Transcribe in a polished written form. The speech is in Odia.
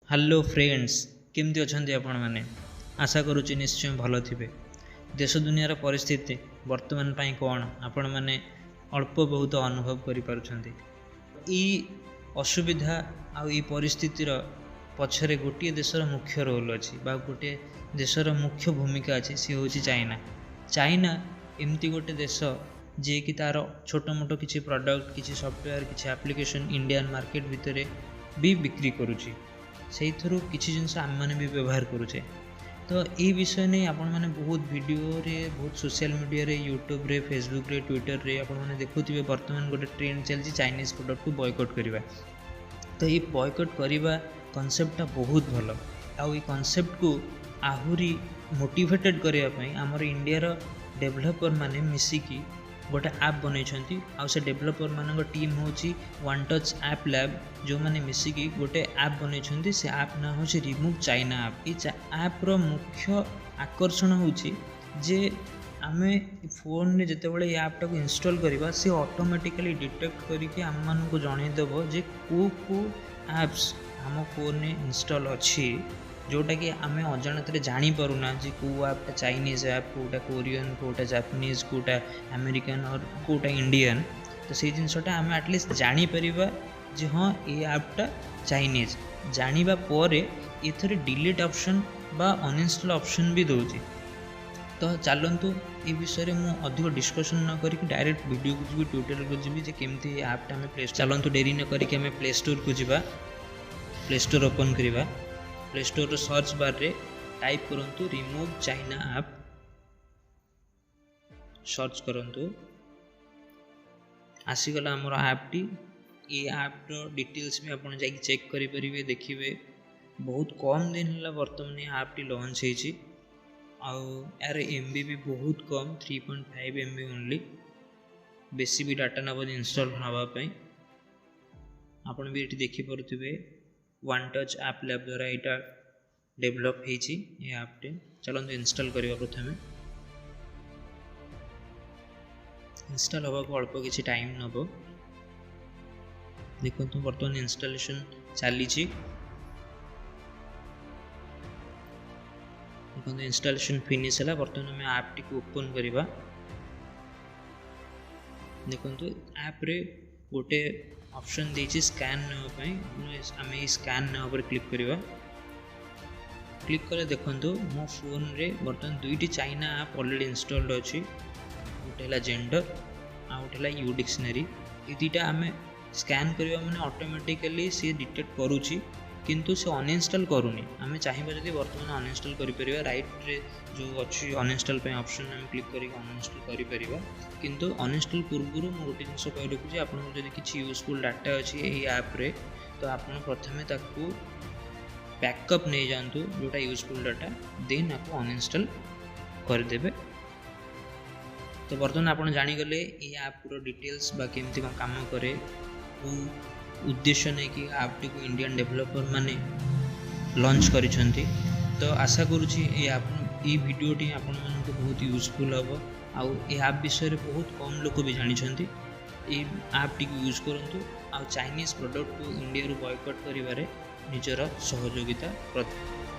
ହ୍ୟାଲୋ ଫ୍ରେଣ୍ଡସ୍, କେମିତି ଅଛନ୍ତି ଆପଣମାନେ? ଆଶା କରୁଛି ନିଶ୍ଚୟ ଭଲ ଥିବେ। ଦେଶ ଦୁନିଆର ପରିସ୍ଥିତି ବର୍ତ୍ତମାନ ପାଇଁ କ'ଣ ଆପଣମାନେ ଅଳ୍ପ ବହୁତ ଅନୁଭବ କରିପାରୁଛନ୍ତି। ଏଇ ଅସୁବିଧା ଆଉ ଏଇ ପରିସ୍ଥିତିର ପଛରେ ଗୋଟିଏ ଦେଶର ମୁଖ୍ୟ ରୋଲ୍ ଅଛି ବା ଗୋଟିଏ ଦେଶର ମୁଖ୍ୟ ଭୂମିକା ଅଛି, ସିଏ ହେଉଛି ଚାଇନା। ଚାଇନା ଏମିତି ଗୋଟେ ଦେଶ ଯିଏକି ତା'ର ଛୋଟ ମୋଟ କିଛି ପ୍ରଡ଼କ୍ଟ, କିଛି ସଫ୍ଟୱେର୍, କିଛି ଆପ୍ଲିକେସନ୍ ଇଣ୍ଡିଆନ୍ ମାର୍କେଟ୍ ଭିତରେ ବି ବିକ୍ରି କରୁଛି। ସେଇଥିରୁ କିଛି ଜିନିଷ ଆମେମାନେ ବି ବ୍ୟବହାର କରୁଛେ। ତ ଏଇ ବିଷୟ ନେଇ ଆପଣମାନେ ବହୁତ ଭିଡ଼ିଓରେ, ବହୁତ ସୋସିଆଲ୍ ମିଡ଼ିଆରେ, ୟୁଟ୍ୟୁବରେ, ଫେସବୁକ୍ରେ, ଟ୍ୱିଟର୍ରେ ଆପଣମାନେ ଦେଖୁଥିବେ। ବର୍ତ୍ତମାନ ଗୋଟେ ଟ୍ରେଣ୍ଡ ଚାଲିଛି ଚାଇନିଜ୍ ପ୍ରଡ଼କ୍ଟକୁ ବୟକଟ୍ କରିବା। ତ ଏଇ ବୟକଟ୍ କରିବା କନସେପ୍ଟଟା ବହୁତ ଭଲ, ଆଉ ଏଇ କନସେପ୍ଟକୁ ଆହୁରି ମୋଟିଭେଟେଡ଼୍ କରିବା ପାଇଁ ଆମର ଇଣ୍ଡିଆର ଡେଭଲପର୍ମାନେ ମିଶିକି ଗୋଟେ ଆପ୍ ବନେଇଛନ୍ତି। ଆଉ ସେ ଡେଭଲପର୍ମାନଙ୍କ ଟିମ୍ ହେଉଛି ୱାନ୍ ଟଚ୍ ଆପ୍ ଲ୍ୟାବ୍, ଯେଉଁମାନେ ମିଶିକି ଗୋଟେ ଆପ୍ ବନେଇଛନ୍ତି। ସେ ଆପ୍ ନାଁ ହେଉଛି ରିମୁଭ୍ ଚାଇନା ଆପ୍। ଏଇ ଆପ୍ର ମୁଖ୍ୟ ଆକର୍ଷଣ ହେଉଛି ଯେ ଆମେ ଫୋନ୍ରେ ଯେତେବେଳେ ଏ ଆପ୍ଟାକୁ ଇନଷ୍ଟଲ୍ କରିବା, ସେ ଅଟୋମେଟିକାଲି ଡିଟେକ୍ଟ କରିକି ଆମମାନଙ୍କୁ ଜଣେଇଦେବ ଯେ କେଉଁ କେଉଁ ଆପ୍ସ ଆମ ଫୋନ୍ରେ ଇନଷ୍ଟଲ୍ ଅଛି, ଯେଉଁଟାକି ଆମେ ଅଜାଣତରେ ଜାଣିପାରୁନା ଯେ କେଉଁ ଆପ୍ଟା ଚାଇନିଜ୍ ଆପ୍, କେଉଁଟା କୋରିଆନ୍, କେଉଁଟା ଜାପାନିଜ୍, କେଉଁଟା ଆମେରିକାନ୍ ଅର୍ କେଉଁଟା ଇଣ୍ଡିଆନ୍। ତ ସେଇ ଜିନିଷଟା ଆମେ ଆଟଲିଷ୍ଟ ଜାଣିପାରିବା ଯେ ହଁ, ଏ ଆପ୍ଟା ଚାଇନିଜ୍। ଜାଣିବା ପରେ ଏଥିରେ ଡିଲିଟ୍ ଅପସନ୍ ବା ଅନଇନଷ୍ଟଲ୍ ଅପସନ୍ ବି ଦେଉଛି। ତ ଚାଲନ୍ତୁ, ଏ ବିଷୟରେ ମୁଁ ଅଧିକ ଡିସ୍କସନ୍ ନ କରିକି ଡାଇରେକ୍ଟ ଭିଡ଼ିଓକୁ ଯିବି, ଟ୍ୟୁଟୋରିଆଲକୁ ଯିବି ଯେ କେମିତି ଏ ଆପ୍ଟା ଆମେ ପ୍ଲେ। ଚାଲନ୍ତୁ, ଡେରି ନ କରିକି ଆମେ ପ୍ଲେ ଷ୍ଟୋରକୁ ଯିବା। ପ୍ଲେ ଷ୍ଟୋର ଓପନ୍ କରିବା। ପ୍ଲେ ଷ୍ଟୋରର ସର୍ଚ୍ଚ ବାର୍ରେ ଟାଇପ୍ କରନ୍ତୁ ରିମୁଭ୍ ଚାଇନା ଆପ୍, ସର୍ଚ୍ଚ କରନ୍ତୁ। ଆସିଗଲା ଆମର ଆପ୍ଟି। ଏ ଆପ୍ର ଡିଟେଲ୍ସ ବି ଆପଣ ଯାଇକି ଚେକ୍ କରିପାରିବେ, ଦେଖିବେ। ବହୁତ କମ୍ ଦିନ ହେଲା ବର୍ତ୍ତମାନ ଏ ଆପ୍ଟି ଲଞ୍ଚ ହେଇଛି, ଆଉ ଏହାର ଏମ୍ ବି ବି ବହୁତ କମ୍, 3.5 ଏମ୍ ବି ଓନ୍ଲି। ବେଶୀ ବି ଡାଟା ନେବନି ଇନଷ୍ଟଲ୍ ହେବା ପାଇଁ। ଆପଣ ବି ଏଠି ଦେଖିପାରୁଥିବେ, ୱାନ୍ ଟଚ୍ ଆପ୍ ଲ୍ୟାବ୍ ଦ୍ୱାରା ଏଇଟା ଡେଭଲପ୍ ହେଇଛି ଏ ଆପ୍ଟି। ଚାଲନ୍ତୁ ଇନଷ୍ଟଲ୍ କରିବା। ପ୍ରଥମେ ଇନଷ୍ଟଲ୍ ହେବାକୁ ଅଳ୍ପ କିଛି ଟାଇମ୍ ନେବ। ଦେଖନ୍ତୁ, ବର୍ତ୍ତମାନ ଇନଷ୍ଟଲେସନ୍ ଚାଲିଛି। ଦେଖନ୍ତୁ, ଇନଷ୍ଟଲେସନ୍ ଫିନିଶ୍ ହେଲା। ବର୍ତ୍ତମାନ ଆମେ ଆପ୍ଟିକୁ ଓପନ୍ କରିବା। ଦେଖନ୍ତୁ, ଆପ୍ରେ ଗୋଟେ ଅପସନ୍ ଦେଇଛି ସ୍କାନ୍ ନେବା ପାଇଁ। ଆମେ ଏଇ ସ୍କାନ୍ ନେବା ଉପରେ କ୍ଲିକ୍ କରିବା। କ୍ଲିକ୍ କଲେ ଦେଖନ୍ତୁ, ମୋ ଫୋନ୍ରେ ବର୍ତ୍ତମାନ ଦୁଇଟି ଚାଇନା ଆପ୍ ଅଲରେଡ଼ି ଇନଷ୍ଟଲ୍ଡ ଅଛି। ଗୋଟେ ହେଲା ଜେଣ୍ଡର, ଆଉ ଗୋଟେ ହେଲା you dictionary. ଏ ଦୁଇଟା ଆମେ ସ୍କାନ୍ କରିବା ମାନେ ଅଟୋମେଟିକାଲି ସିଏ ଡିଟେକ୍ଟ କରୁଛି, କିନ୍ତୁ ସେ ଅନଇନଷ୍ଟଲ୍ କରୁନି। ଆମେ ଚାହିଁବା ଯଦି ବର୍ତ୍ତମାନ ଅନଇନଷ୍ଟଲ୍ କରିପାରିବା। ରାଇଟ୍ରେ ଯେଉଁ ଅଛି ଅନଇନଷ୍ଟଲ୍ ପାଇଁ ଅପସନ୍, ଆମେ କ୍ଲିକ୍ କରିକି ଅନଇନଷ୍ଟଲ୍ କରିପାରିବା। କିନ୍ତୁ ଅନଇନଷ୍ଟଲ୍ ପୂର୍ବରୁ ମୁଁ ଗୋଟେ ଜିନିଷ କହି ରଖୁଛି, ଆପଣଙ୍କର ଯଦି କିଛି ୟୁଜଫୁଲ୍ ଡାଟା ଅଛି ଏଇ ଆପ୍ରେ, ତ ଆପଣ ପ୍ରଥମେ ତାକୁ ବ୍ୟାକଅପ୍ ନେଇଯାଆନ୍ତୁ, ଯେଉଁଟା ୟୁଜଫୁଲ୍ ଡାଟା, ଦେନ୍ ଆକୁ ଅନଇନଷ୍ଟଲ୍ କରିଦେବେ। ତ ବର୍ତ୍ତମାନ ଆପଣ ଜାଣିଗଲେ ଏଇ ଆପ୍ର ଡିଟେଲ୍ସ ବା କେମିତି କ'ଣ କାମ କରେ, କେଉଁ ଉଦ୍ଦେଶ୍ୟ ନେଇକି ଆପ୍ଟିକୁ ଇଣ୍ଡିଆନ୍ ଡେଭଲପର୍ ମାନେ ଲଞ୍ଚ କରିଛନ୍ତି। ତ ଆଶା କରୁଛି ଏ ଆପ୍, ଏଇ ଭିଡ଼ିଓଟି ଆପଣମାନଙ୍କୁ ବହୁତ ୟୁଜଫୁଲ୍ ହେବ। ଆଉ ଏ ଆପ୍ ବିଷୟରେ ବହୁତ କମ୍ ଲୋକ ବି ଜାଣିଛନ୍ତି। ଏଇ ଆପ୍ଟିକୁ ୟୁଜ୍ କରନ୍ତୁ ଆଉ ଚାଇନିଜ୍ ପ୍ରଡ଼କ୍ଟକୁ ଇଣ୍ଡିଆରୁ ବୟକଟ୍ କରିବାରେ ନିଜର ସହଯୋଗିତା ପ୍ରଦାନ